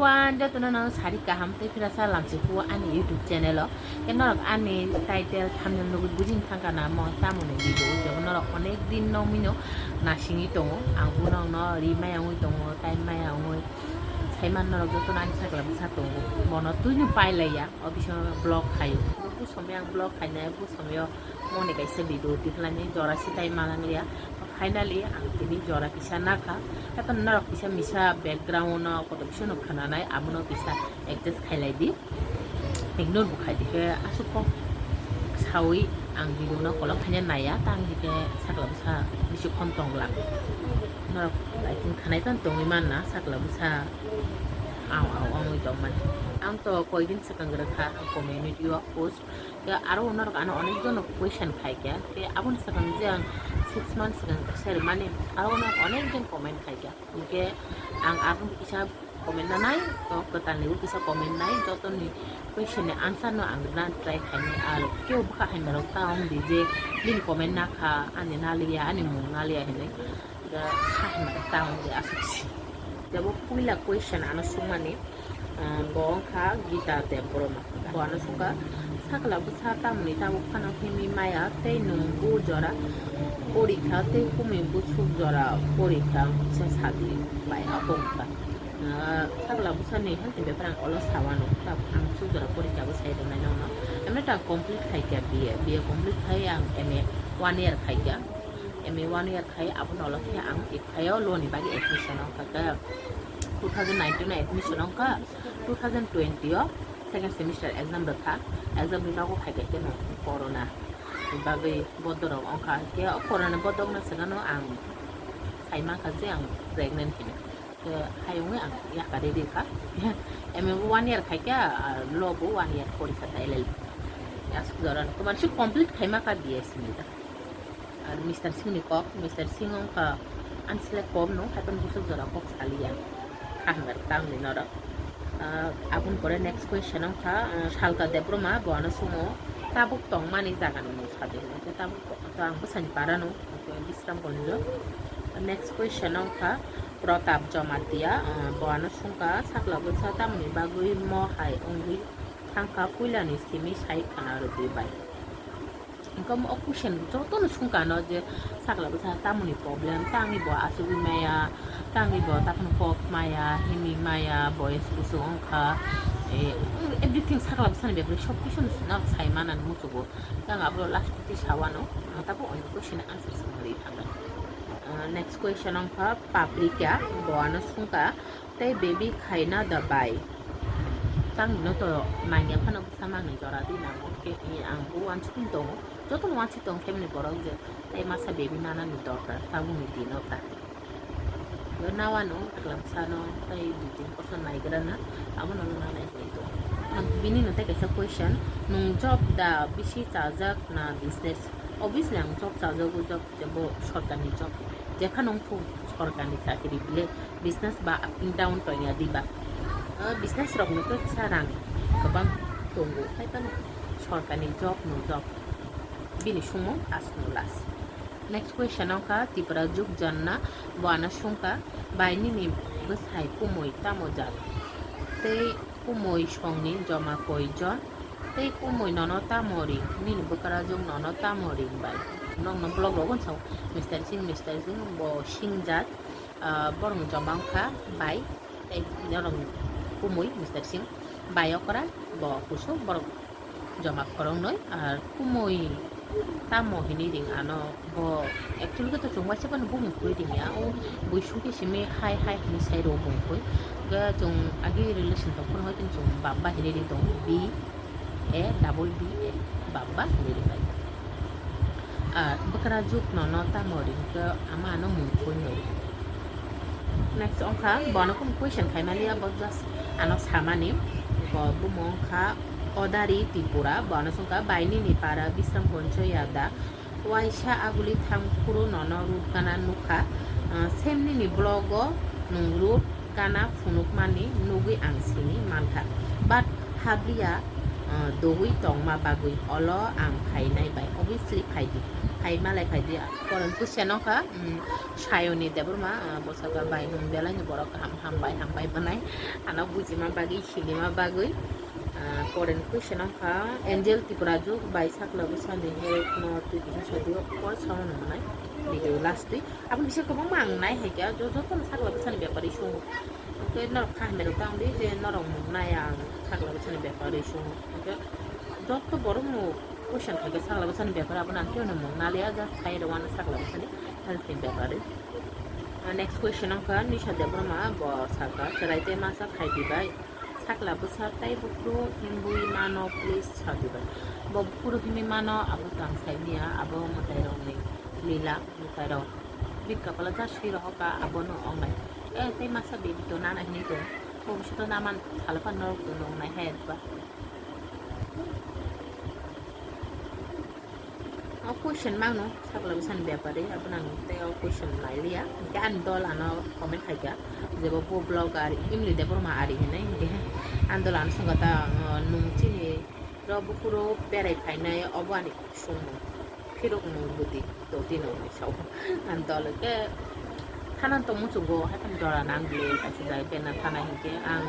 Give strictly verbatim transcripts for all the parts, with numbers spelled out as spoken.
Puan jotono no sari kaham tei phirasa lamsi phuru ani YouTube channel o. Tei norok ani title thumbnail nugwi bujing thangkha na mo tamoni video o, jebo norok onek din nokmino nasingwi tongo. Ang bo nokno ri maya wngwi tongo, time maya wngwi. Saiman norok jotono ani sakla bwsa tongo. Bono twino pailaiya, o bisingo vlog khaio. Bo somoi ang vlog khainai, bo somoio moni kaisa video tikhlani jora sitai manangliya. Finally, ang tini jora kisa nakha. Haikhe norok kisa misa background no kotor kisa no khwnanai, abono kisa adjust khailai di. Ignore bo khaidi khe aswk kok sawi ang video no kolok khaina naiya, tang hikhe sakla bwsa bisi khon tongla. Norok I think khanai phano tongwi manna sakla bwsa. Aw, aw, wngwi tongmani. Ang to koidin swkang rwkha ang community o post. Tei aro norok ano onek jono question khaikha. Tei aboni swkang je ang six months swkang share mani, aro norok onek jon comment khaikha. Hinkhe ang aro kisa comment nanai, to kwtalnibo kisa comment nai, jotoni question ni answer no ang rwna try khainai. Aro kebo bwkha hamya rok ta wng di je bini comment nakha, ani naliya, ani mung naliya hinwi. Kha hamya rok ta wng di aswk si. Jabo puila question ano swngmani, ah, bo wngkha Gita Debbarma. Bo ano swngkha, sakla bwsa tamoni tabuk phano himwi maya tei nwng bo jora porikha tei kumui bwswk jora porikha kisa sadi bai abo wngkha. Ah, sakla bwsani health ni bepar ang olo sawano, tabuk ang bwswk jora porikha bo sai rwnai nokno. Emne ta complete khaikha B A, B A complete khai ang M A one year khaikha. M A one year khai, abono ulo khe ang Ikphai o loan ni bagwi admission wngkha khe, two thousand nineteen o admission wngkha, two thousand twenty o second semester exam rwkha, exam rwna o phaikha khe no corona ni bagwi bodorok wngkha, khe o corona bodokna swkang no ang sai mankha je ang pregnant hinwi. Khe hayungwi ang yakarwi rikha. M A bo one year khaikha, ah, law bo one year porikha ta L L B. Aswk jora no kwmansuk complete khaima kha B S ni da. Ar Mister Singh ni kok, Mister Singh wngkha ani selek kok no, haiphano bwswk jora kok saliya. Kha hambar tang ni norok. Ah, aboni pore next question wngkha, ah, Salka Debbarma, bo ano swngmo, tabuk tongmani jaga ni mung sadi hinwi khe tabuk to ang bwsani para no, Bisramganj o. Next question wngkha Pratap Jamatia, ah, bo ano swngkha, sakla bwsa tamoni bagwi mo hai wngwi thangkha, puilani simi sai khwna rwdi bai. Engkha mo question jotono swngkha no je sakla bwsa tamoni problem, tangwi bo asugwi maya, tangwi bo takhwno kok maya, himwi maya, boyes bwswk wngkha, eh, everything sakla bwsani bebri sob kisa no sai manani muchugo. Tang abo last twi sawano, ang tabuk onek question answer swngwi thangkha. Ah, next question wngkha Paprika, bo ano swngkha, tei baby khaina da bai? Tang no to nangya phano bwsa mangni jora di nango, khe, eh, ang bo wansukni tongo, jotono wansuk tong family borok je tei masa baby nanani dorkar, tabukni dino ta. Yo nawano, takla bwsano, tei dui tin koson naigrana, abono nang nai hinwi tongo. Ang bini no tei kaisa question, nwng job da bisi chajak na business? Obviously ang job chajago, job jebo sorkarni job. Jephano wngthung sorkarni chakri bile business ba up and down tongya diba? Ah, business rokno khe kisa rang kwbang tongo, hai phano sorkarni job no job. Bini sumung aswkno last. Next question wngkha Tipra Juk Janna, bo ano swngkha, bai nini bwsai kumui tamo jat? Tei kumui songni joma koi jon? Tei kumui nono tamo ring? Nini bwkrajwk nono tamo ring bai? Nokno vlog rogo sao Mister Singh, Mister Singh bo Singh jat, ah, borokni joma wngkha bai, tei norokni kumui Mister Singh bai okra bo kusu borok. Joma khoroknwi, ar kumui tamo hinwi ring ano, bo actually khe to chwng waisa phano bumung khui ring ya, o buisong khe simi hai hai hinwi sai rwo bumung khui. Hwnkhe chwng agi relation tong phano hai chwng bamba hinwi ring tongo, B A double B A, bamba hinwi ring lai. Ah, bwkra juk nono tamo ring khe ama ano mung khui nai. Next wngkha, bono kunu question khaimaliya, bo just ano samani. Bo bumung wngkha Odari Tripura, bono swngkha, bai nini para Bisramganj yada waisa aguli thang phuru nono root gana nukha, ah, sem nini vlog o nwng root gana phunukmani nugwi ang sini mankha, but habliya, ah, dogwi tongma bagwi olo ang phainai bai, obviously phaidi. Hai malai phai di. Koron puisa nokha, um, Sayoni Debbarma, ah, bosaka bai nung belai ni borok kaham hambai, hambai banai. Ano bujima bagwi, sinima bagwi. Ah, koron puisa nokha, Angel Tripura juk bai sakla bwsani help no twi kisa sadio, kol sama nung nai. Video last twi. Aboni bising kwbangma ang nai hai khe, jo-, jotono sakla bwsani bepari sungo. Hwnkhe norok kha hamya rok tang di je norok mung nai ang sakla bwsani bepari sungo. Hwnkhe joto borok no question khai khe sakla bwsani bepari abono ang kebo mung naliya, just sai rw ano sakla bwsani health ni bepari. Ah, next question wngkha Nisha Debbarma, bo sakha, chwrai tei masa khai di bai? Sakla bwsa tei buphuru himwi mano, please sa dibai. Bo buphuru himwi mano, abo tang sai niya, abo mwtai rokni lila, mwtai rok. Bini kapala ja swi rohor ka, abono wngnai. Eh, tei masa baby to nana hinwi to. Bo bisingo naman salo phano norok to nungnai hai ba. O question mangno sakla bwsani bepari, abono ang tei o question nailiya. Hwnkhe ani dol ano comment khaikha, je bo, bo vlogger Emily Debbarma ari hinwi, hwnkhe ani dol ano swngkha ta, uh, nwng chini ro buphuru berai phainai, obo ani songmung, phirokmung bwtwi totino sao. Ani dol hwnkhe Thanani tong muchungo, haikhe jora nang bwle, kaisa jai bena thana hinkhe ang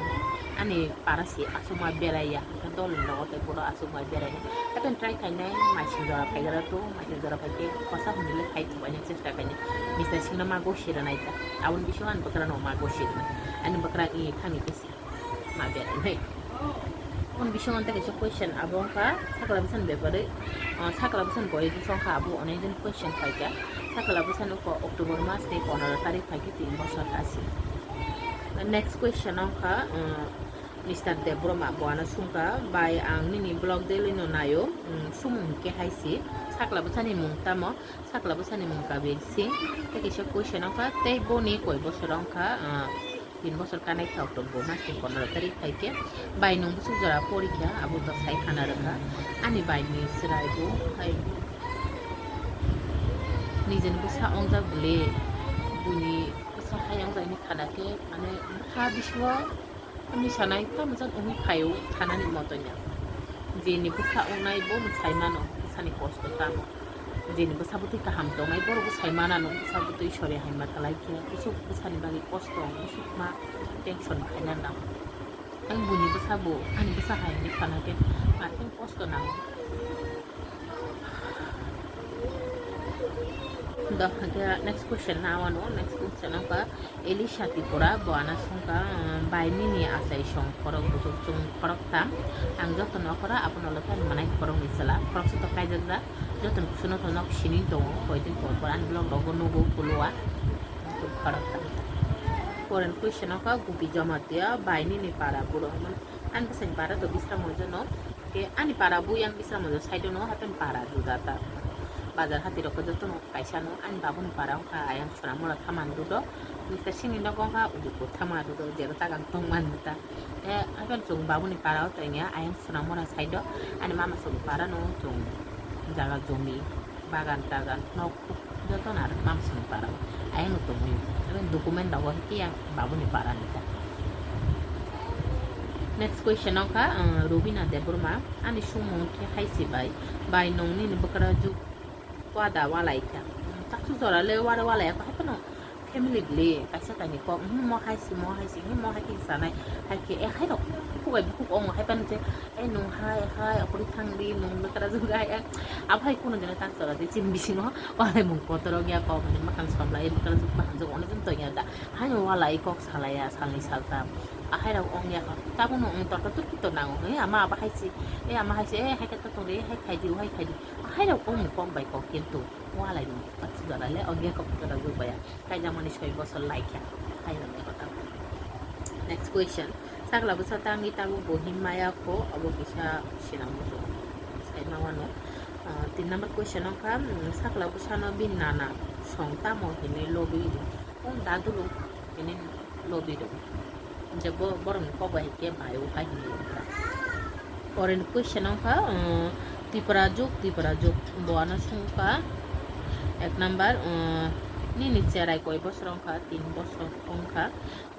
ani para se aswkma berai ya, hinkhe dol ni nogo tei bono aswkma berai. Haikhe try khainai, maising jora phaigra to, maising jora phaikhe kosa hwnwi le khai thwbaina chesta khainai. Mister Singno ma gosi rwnai ta, aboni bisingo ani bwkrano ma gosi rwnai, ani bwkra i thangwi khe se. Ma berai nai. Aboni bisingo tei kaisa question abo wngkha sakla bwsani bepari, ah, sakla bwsani boyfriend wngkha abo onek din question khaikha. Sakla bwsani wngkha October mas ni pondro tarik khaikhe tin bosor kasi. Next question wngkha, ah, Mister Debbarma bo ano swngkha, bai ang nini vlog daily no naio, um, sumung hinkhe hai si, sakla bwsani mung tamo? Sakla bwsani mung Kabir Singh. Tei kaisa question wngkha, tei boni koi bosor wngkha, ah, tin bosor kanai kha, October mas ni pondro tarik khaikhe. Bai nwng bwswk jora porikha, abo to sai khana rwkha. Ani bai ni chwrai bo hai nijeni bwsa ongjak bwle, buini bwsa hai ongjak hinwi khana khe, mane bwkha bisingo Ani sanai tamo jan wngwi phaio thanani motonya. Jeni bwsa wngnai bono sai mano, bwsani kosto tamo. Jeni bwsa bwtwi kaham tongnai borokbo sai manano, bwsa bwtwi sori hai ma kwlai khe, bwswk bwsani bagwi kosto, bwswk ma tension khaina nang. Ang buini bwsa bo, ani bwsa hai hinwi sana khe, ma khe kosto nango. Next question na wano, next question wngkha Elisha Tripura, bo ano swngkha, um, bai nini achai song khorok buchuk chwng khorok tam, ang joto no khora, abono lo tani manai khorok ni chwla, khorok se to kaijak jak, joto ni kusuno to nok sining tongo, koi din por por ani vlog rogo nugo kulua, khorok tam. Koren question wngkha Gupi Jamatia, bai nini para buro, ani bwsani para to Bisramganj no, Ke ani para bo yang Bisramganj side no, hapen para juda ta. Bazar hati rok joto no kaisa no, ani babuni para wngkha ayang Sonamura Thaman Dudo. Mister Singh ni nok wngkha Udipur Thaman Dudo, jero tagang tongman ta. Eh, hapen chwng babuni para o tongya ayang Sonamura side o, ani mama chwng para no chwng jaga jomi. Bagan tagan, nok joto no arok mamsong para o. Ayang no tongwi. Document rogo hwnkhe yang babuni para ni ta. Next question wngkha, uh, Rubina Debbarma, ani sumung khe hai se bai, bai nwng nini bwkra juk wada walai kha. Taksu jora le wada walai kha, haphano family bwle kaisa kainwi kok, hmm, mo hai se, mo hai se, hmm, mo hai khe sanai, hai khe, eh, hai rok, bukhuk bai bukhuk ong, hai phano je, eh, nwng hai, hai, aphuru thang di, nwng bwkra juk hai, eh, abo hai kunu jora tak jora di, chini bisingo, walai mung kotor ong ya kok, mani makan somlai, bwkra juk makan juk, ono jon tong ya da, hai no walai kok salai ya, salni saltam, ah, hai rok ong ya kok, tabuk no ong torta turki to nango, eh, ama abo hai se, eh, ama hai se, eh, hai khe to tong di, hai khai di, hai khai di, ah, hai rok ong kok bai kok kintu. Walai ni pachi jora le, o geko photo rok baya. Kaijakmani soi bosor lai kha. Hai rok ni kota. Next question. Sakla bwsa tangwi tabuk bo him maya kho, obo kisa sinang muchung. Sai ma wano. Ah, tin number question wngkha, mm, sakla bwsano bini nana song tamo hinwi lobwi rw. O dadu rw. Ini lobby rok. Je bo-, borok ni kok bai khe bai o hai hinwi rwkha. Pore ni question wngkha, uh, Tipra juk, Tipra juk. Bo ano swngkha, ek number, uh, nini cherai koi bosor wngkha? Tin bosor wngkha.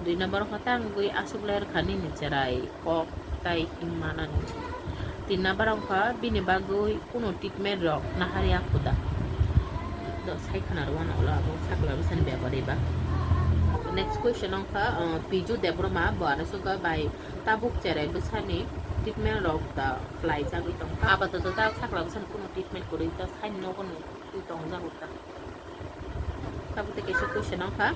Dui number wngkha tangwi aswk ler kha nini cherai kok tai him manani. Tin number wngkha bini bagwi kunu treatment rok naharya khuda. Sai khana rwano ulo abo sakla bwsani bepar iba. Next question wngkha, uh, Piju Debbarma, bo ano swngkha bai tabuk cherai bwsani treatment rok da khlai jagwi tongkha. Apato to ta sakla bwsani kuno treatment kwrwi ta saini nogo no twi tongjak ta. Tabuk tei kaisa question wngkha,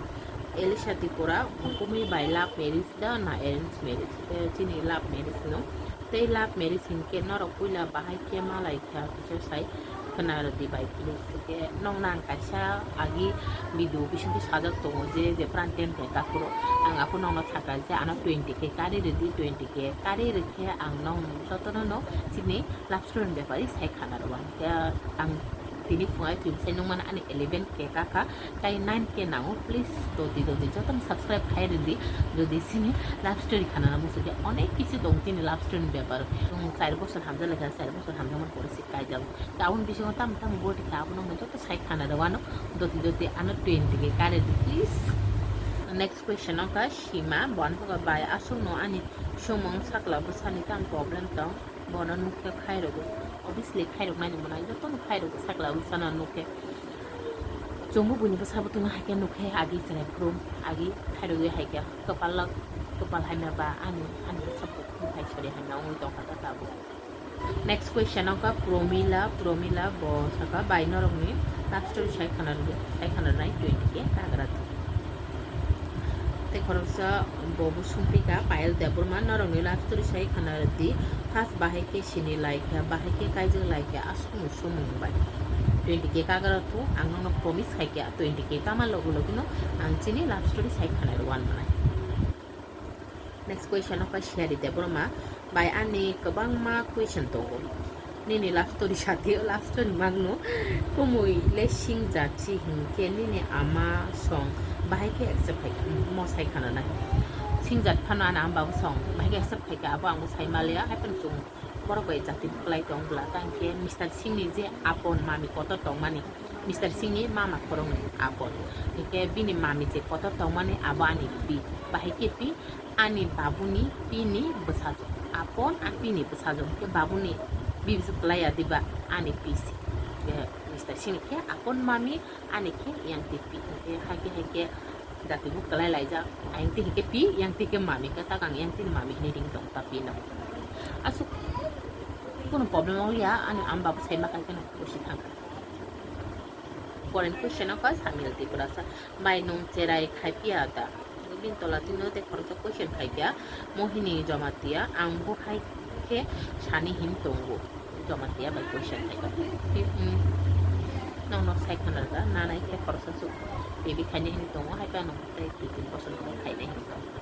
Elisha Tripura, bumi bai love marriage da na arrange marriage? Eh, chini love marriage no. Tei love marriage hinkhe norok puila bahai khe malai kha kisa sai khwna rwdi bai please. Hinkhe nokno ang kaisa agi video bisingtwi sajak tongo je, je pran ten khe kaphuru ang aphuru nokno sakha je ano twenty K kari rwdi, twenty K kari rwkhe ang nokno jotono no chini love story ni bepari sai khana rwba. Hinkhe ang tini phungai twi bwsai nukmani ani eleven K kakha, tai nine K nango, please doti doti jotono subscribe khai rwdi. Jodi chini love story khanana muchukhe onek kichu tong chini love story ni bepar. Chwng char bosor hamjak laikha, char bosor hamjakmani pore se kaijak. Aboni bisingo tamo tamo boti kha abono joto sai khana rwano doti doti ano twenty K kare di please. Next question wngkha Sima, bo ano wngkha bai aswkno ani sumung sakla bwsani tamo problem tong? Bono nukhe khairogwi. Obviously khairoknani mwnai jotono khairogwi sakla bwsano nukhe. Chwngbo buini bwsa bwtwino haikhe nukhe agi chwrai phuru agi khairogwi haikhe kwpal kwpal hamya ba ani ani bwsa buktwini hai sori hamya wngwi tongkha ta tabuk. Next question wngkha Promila, Promila bo sakha bai norokni love story sai khana sai khana nai twenty K kagra. Tei khoroksa bo bo sumpika Payal Debbarma, norokni love story sai khana di. First bahai khe sini lai kha, bahai khe kaijak lai kha, aswkno sumung bai. Twenty K kagra thu, ang nokno promise khai kha, twenty K kama logi logi no ang chini love story sai khana rwan manai. Next question wngkha Sherry Debbarma, bai ani kwbangma question tongo. Nini love story sati o love story magno kumui le singjat si hinkhe nini ama song bahai khe accept khai mo sai khana nai. Singjat phano ani ama babu song bahai khe accept khai kha abo ang bo sai maliya hai phano chwng borok bai jati kwlai tong bwla tang khe Mister Singh ni je apon mami kotor tongmani Mister Singh ni mama khoroknwi apon hinkhe bini mami je kotor tongmani abo ani pi bahai khe pi Ani babuni pini bwsajwk, apon a pini bwsajwk, hwnkhe babuni bibijwk kwlaiya diba ani pisi. Mister Singh khe apon mami, ani khe yangti pi, hwnkhe haikhe haikhe jati bo kwlai laijak, ayangti hwnkhe pi, yangti khe mami, khe takang yangti ni mami hinwi ring tong ta pino. Aswk kunu problem wngya, ani ama babu sai ma kha khe no kusi thangkha. Current question wngkha Samil Tiprasa. Bai nwng cherai khai phiya da? Bini tola tino tei khoroksa question khai phiya. Mohini Jamatia, ang bo hai khe sani hin tongo. Jamatia bai question khai phiya. Hmm. Nwng no sai khana da, nanai khe khoroksa suk baby khaina hin tongo, hai phiya nwng tei dui tin bosor khai khaina hin tongo.